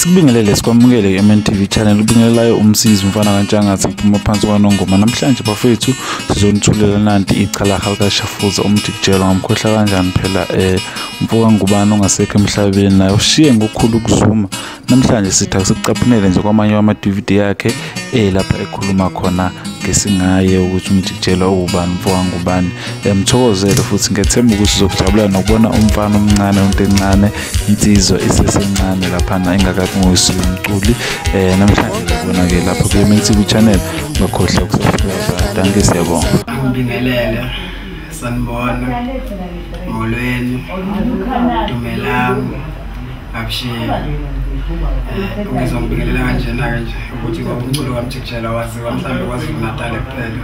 Sikubingelele sikwamukele ku-MNTV channel, ubingelelayo umsizi umfana kaNtshangathi ngiphuma phansi kwaNongoma. Namhlanje bafethu sizonithulela nanti ichalaha likaShafuza uMjikijelwa. Ngamkhohlwa kanjani phela umfoka Ngubane ongasekho emhlabeni naye ushiye ngokukhulu ukuzuma. Namhlanje sithi asikucaphunele nje kwamanye wama-DVD yakhe lapha ekhuluma khona ngesingaye ukuthi uMjikijelwa ubani, umfoka Ngubane. Mthokozele futhi ngethemba ukuthi uzokujabula nokubona umfana omncane, umuntu encane, insizwa isesencane laphana engakaqongisi umculi. Namhlanje ngibona ke lapha ku-MNTV channel, ungakhohlwa ukusubscribe. Dankie, siyabonga. Ngibingelele, sanibona, molweni, dumelang, abusheni. Ngizongibingelela kanjena-ke nje ukuthi ngoba umculo kaMjikijelwa waziwa mhlawumbe KwaZulu Natal kuphela,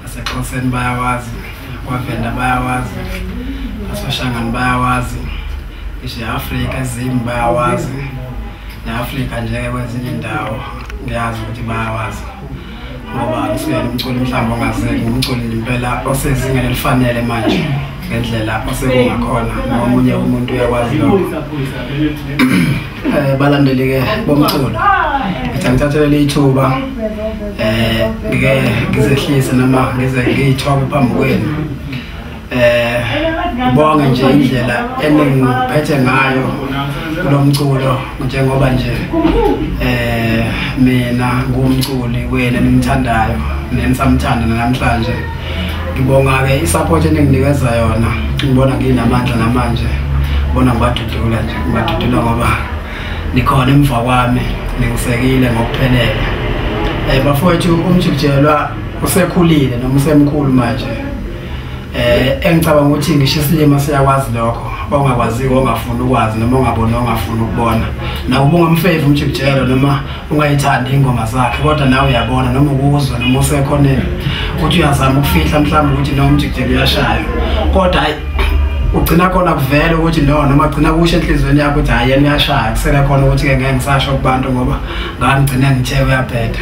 naseXhoseni bayawazi, kwaVenda bayawazi, nasoShangani bayawazi, ngisho e-Afrika eZim bayawazi, ne-Afrika nje kwezinye indawo ngiyazi ukuthi bayawazi, ngoba ngisuyena umculi mhlawumbe ongazeki, ngumculi impela osezingeni elifanele manje ngendlela osekungakhona nomunye umuntu uyakwazi lokho. Balandeli-ke bomculo, ngithi angithathelele ithuba ngike ngizehlise noma ngize ngiyithobe phambi kwenu. Ngibonge nje indlela eningiphethe ngayo kulo mculo, njengoba nje mina ngumculi wenu enimthandayo nenisamthanda namhlanje. Ngibonga-ke i-support eninginikeza yona, ngibona nginamandla namanje, ngibona ngibadudula nje, ngibadudula ngoba nikhona emva kwami, ningisekile ngokuphelele. Bafowethu, uMjikijelwa usekhulile noma usemkhulu manje. Engicabanga ukuthi ngisho isilima siyakwazi lokho, ongakwaziyo ongafuni ukwazi noma ongaboni ongafuni ukubona. Nakuba ungamfevi uMjikijelwa noma ungayithandi ingoma zakhe, kodwa nawe uyabona noma ukuzwa noma usekhoneni ukuthi uyazama ukufihla mhlawumbe ukuthi no uMjikijelwa uyashaya, kodwa hayi ugcina khona kuvele ukuthi no, noma gcina kusho enhliziyweni yakho ukuthi hayi yena uyashaya, kusele khona ukuthi-ke ngeke ngisasho kubantu ngoba ngangigcine ngithe uyabheda.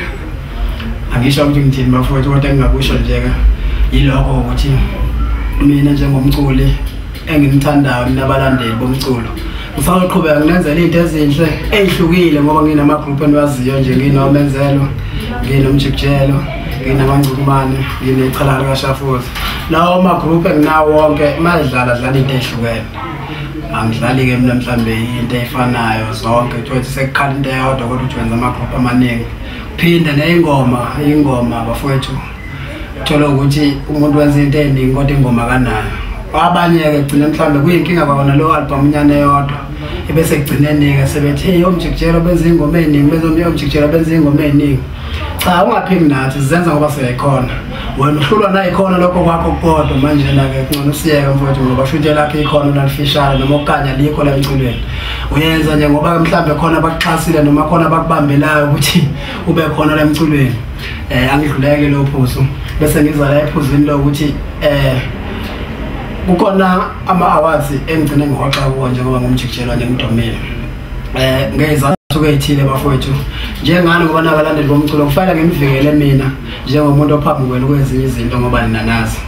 Angisho ukuthi ngithini bafowethu, kodwa engingakusho nje-ke yilokho ukuthi mina njengomculi engimthandayo, mina abalandeli bomculo, ngisazoqhubeka nginenzela iy'nto ezinhle ey'hlukile ngoba nginama-group endiwaziyo nje, nginoMenzelwa, nginoMjikijelwa, nginamaNgcukumane, nginechalaka likaShafuza. Lawo ma-group enginawo wonke madlala dlala into ey'hlukene. Angidlali-ke mina mhlambe into ey'fanayo zonke, uthole ukuthi sekukhala into eyodwa kodwa uthi wenza ama-group amaningi. Phinde ney'ngoma, iy'ngoma bafowethu, uthole ukuthi umuntu wenza into eningi kodwa ingoma kanayo. Abanye-ke gcine mhlawumbe kuyinkinga kwabona leyo album inyana eyodwa, ebese ekugcineni-ke sebethi hey oMjikijelwa benza iy'ngoma ey'ningi, benza oMjikijelwa benza iy'ngoma ey'ningi. Cha, ungaphiki nathi, sizenza ngoba siyayikhona. Wena uhlulwa nayikhona lokho kwakho kodwa manje-ke kungcono usiyeke mfowethu, ngoba shuthi lakho ikhono nalifishane noma okukanya likho la emculweni. Uyenza nje ngoba mhlawumbe khona abakuxhasile noma khona abakubambelayo ukuthi ube khona la emculweni. Angidluleke lo phuzu bese ngiza la ephuzwini lokuthi kukhona ama-awards engigcine ngihoxa kuwo njengoba nguMjikijelwa nje ngidomile. Ngezathu ey'thile bafowethu, njengani ngoba nabalandeli bomculo kufanele ngimvikele mina njengomuntu ophambi kwenu kwezinye izinto ngoba nina nazi.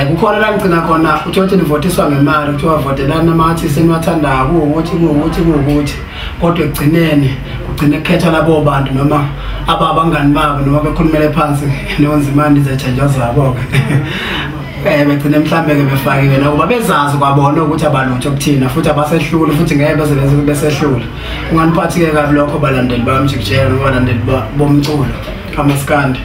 Kukhona la ngigcina khona uthole ukuthi nivotiswa ngemali, kuthiwa votelani ama-artist eniwathandayo, kuwukuthi kuwukuthi kuwukuthi, kodwa ekugcineni kugcine kukhethwa labo bantu noma ababangani babo noma bekhulumele phansi nonzimani izethenjwa zabo-ke. Begcine mhlambe-ke befakiwe nakuba bezazi kwabona ukuthi abalutho kuthina futhi abasehluli futhi ngeke beze besehlula. Kunganiphathi-ke kabi lokho balandeli bakaMjikijelwa noma balandeli bomculo kamaskandi.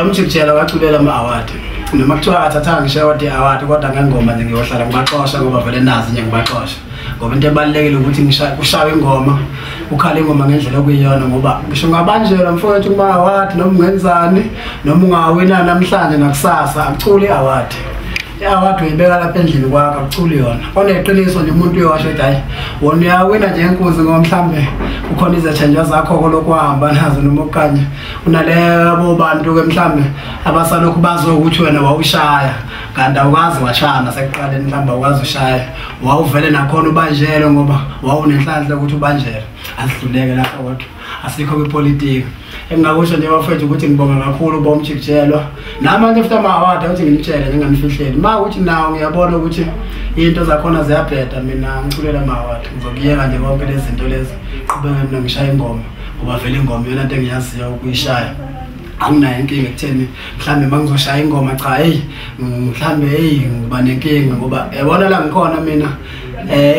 UMjikijelwa waculela ama-award, noma kuthiwa akathathanga ngisho eyodwa i-award, kodwa ngengoma nje ngiyohlala ngibaxosha ngoba vele nazi nje ngibaxosha, ngoba into ebalulekile ukuthi kushawe ingoma, ukhale ingoma ngendlela okuyiyona, ngoba ngisho ungabanjelwa mfowethu kuma-award noma ungenzani noma ungawina namhlanje nakusasa, akuculi i-award. I-award uyibeka lapha endlini kwakho, akuculi yona. Oneqiniso nje umuntu uyowasho ukuthi hhayi wona uyawina nje enkunzi ngoba mhlambe kukhona izethenjwa zakho kolokhu wahamba nazo noma okukanye unalebo bantu-ke mhlambe abasalokhu bazokuthi wena wawushaya kanti awukazi washaya nasekuqaleni, mhlawumbe awukazi ushaya, wawuvele nakhona ubanjelwe ngoba wawunenhlanhla ukuthi ubanjelwe. Asidluleke lapho kodwa asikho kwipolitiki. Engingakusho nje bafethu ukuthi ngibonga kakhulu boMjikijelwa. Namanje futhi ama-award ukuthi nginitshele nginganifihleli, ma ukuthi nawo ngiyabona ukuthi Into zakhona ziyabheda, mina ngiculela mawathu ngizokuyeka nje konke lezi zinto lezi, qhubeke mina ngishaya ingoma ngoba vele ingoma iyona into engiyaziyo ukuyishaya. Anginayo inkinga ekutheni mhlambe mangizoshaya ingoma, cha hey mhlambe hey ngiba nenkinga ngoba yabona la ngikhona mina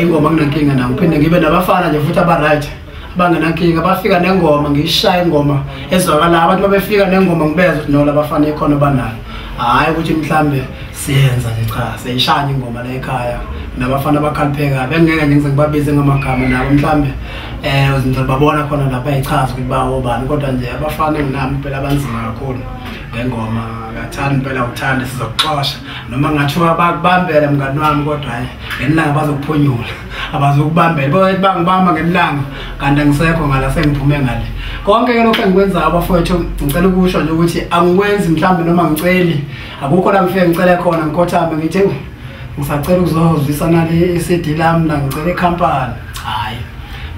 ingoma nginenkinga nayo. Ngiphinde ngibe nabafana nje futhi aba right abangenankinga, bafika nengoma ngiyishaya ingoma ezwakala, abantu babefika nengoma ngibezwe ukuthi no labafana ikhono banayo. Hayi ukuthi mhlambe siyenza nje, cha siyishaya ingoma la ekhaya nabafana abakhalipheka bengeke nje ngize ngibabize ngamagama nabo mhlambe ngizobabona khona lapha echaza ukuthi bawobani, kodwa nje abafana nginami phela abanzima kakhulu ngengoma. Ngathanda phela uthanda sizokuxosha noma ngathiwa bakubambela mngani wami, kodwa hayi ngelanga bazokuphunyula, abazokubambela bathi bangibamba ngelanga kanti angisekho ngala sengiphume ngale. Konke ke lokho engikwenzayo abafowethu, ngicela ukusho nje ukuthi angikwenzi mhlambe noma ngiceli, akukho la ngifike ngicele khona ngikhothame ngithi ngisacela ukuzozwisa nale iCD lami la ngicela ikhampani. Hayi,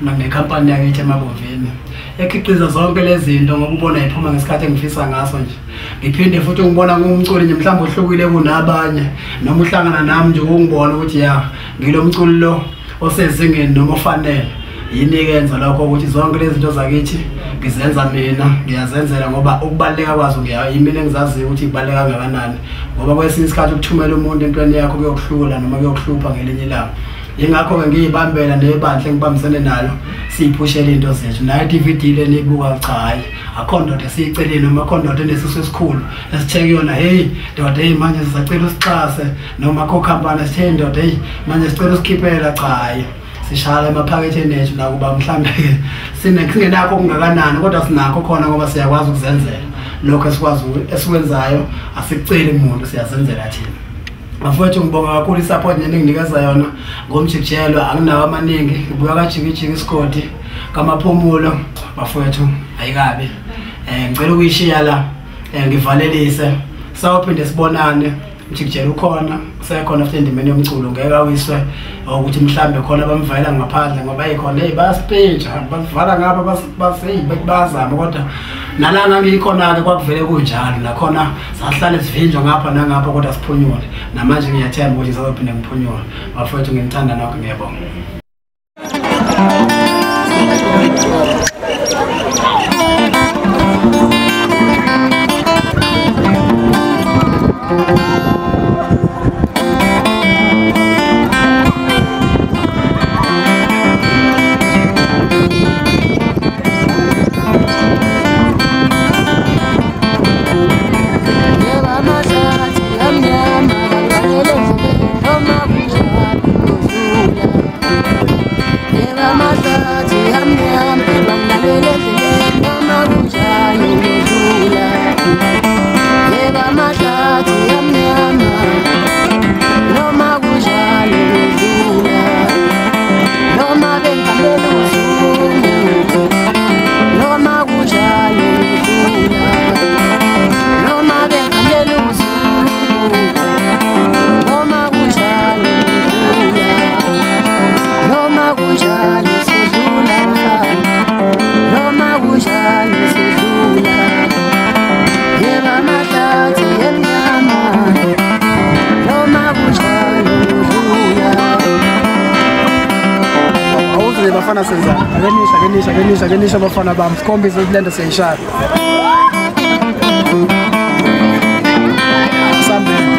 mina nginekhampani yakithi eMabovini ekhiqiza zonke lezi zinto ngoba ubona iphuma ngesikhathi engifisa ngaso nje. Ngiphinde futhi ngibona ngumculi nje mhlawumbe ohlukile kunabanye, noma uhlangana nami nje ungibona ukuthi ya ngilo mculi lo osezingeni noma ofanele. Yini ke yenza lokho ukuthi zonke lezi zinto zakithi ngizenza mina, ngiyazenzela ngoba ukubaluleka kwazo yimina engizaziyo ukuthi kubaluleka kangakanani, ngoba kwesinye isikhathi ukuthumela umuntu entweni yakho kuyokuhlula noma kuyokuhlupha ngelinye ilanga. Yingakho-ke ngiyibambela nebandla engibambisene nalo siyiphushele into zethu. Nayo i-DVD le niyibuka, cha hhayi akho ndoda esiyicelile noma akho ndoda enesisu esikhulu esithe kuyona hey ndoda hey manje sisacela usixhase, noma akho khampani esithe ndoda hey manje sicela usikhiphela, cha hhayi sishala emaphaketheni ethu nakuba mhlambe-ke singenakho okungakanani, kodwa sinakho khona ngoba siyakwazi ukuzenzela lokho esikwazi esikwenzayo, asikuceli muntu, siyazenzela thina. Bafowethu ngibonga kakhulu i-support nje enginikeza yona ngomjikijelwa, anginawo amaningi, ngibuya kaJikijiki isigodi kaMaphumulo. Bafowethu ayikabi, ngicela ukuyishiya la ngivalelise, sawuphinde sibonane. Umjikijelo ukhona, usekhona futhi endimeni yomculo, ngeke awiswe ukuthi mhlambe khona bamvayela ngaphandle ngoba yikhona hey bayasipintsha basivala ngapha bayazama, kodwa nala ngangiyikhona-ke kwakuvele kunjalo, nakhona sahlale sivinjwa ngapha nangapha kodwa siphunyule. Namanje ngiyathemba ukuthi ngisazophinde ngiphunyule. Bafowethu nginithanda nokho, ngiyabonga. Bafana senzani? Akenisha, akenisha, akenisha, akenisha abafana bami. Sikhombise ukuthi lento siyayishaya. Sambeni.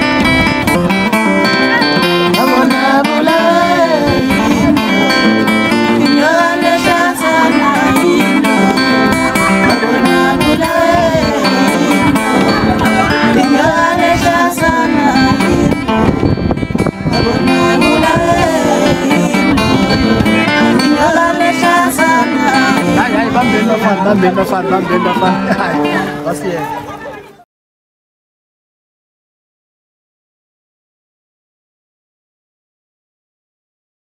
Bambeni bafana, bambeni bafana, bambeni bafana. Hayi, basiyeke.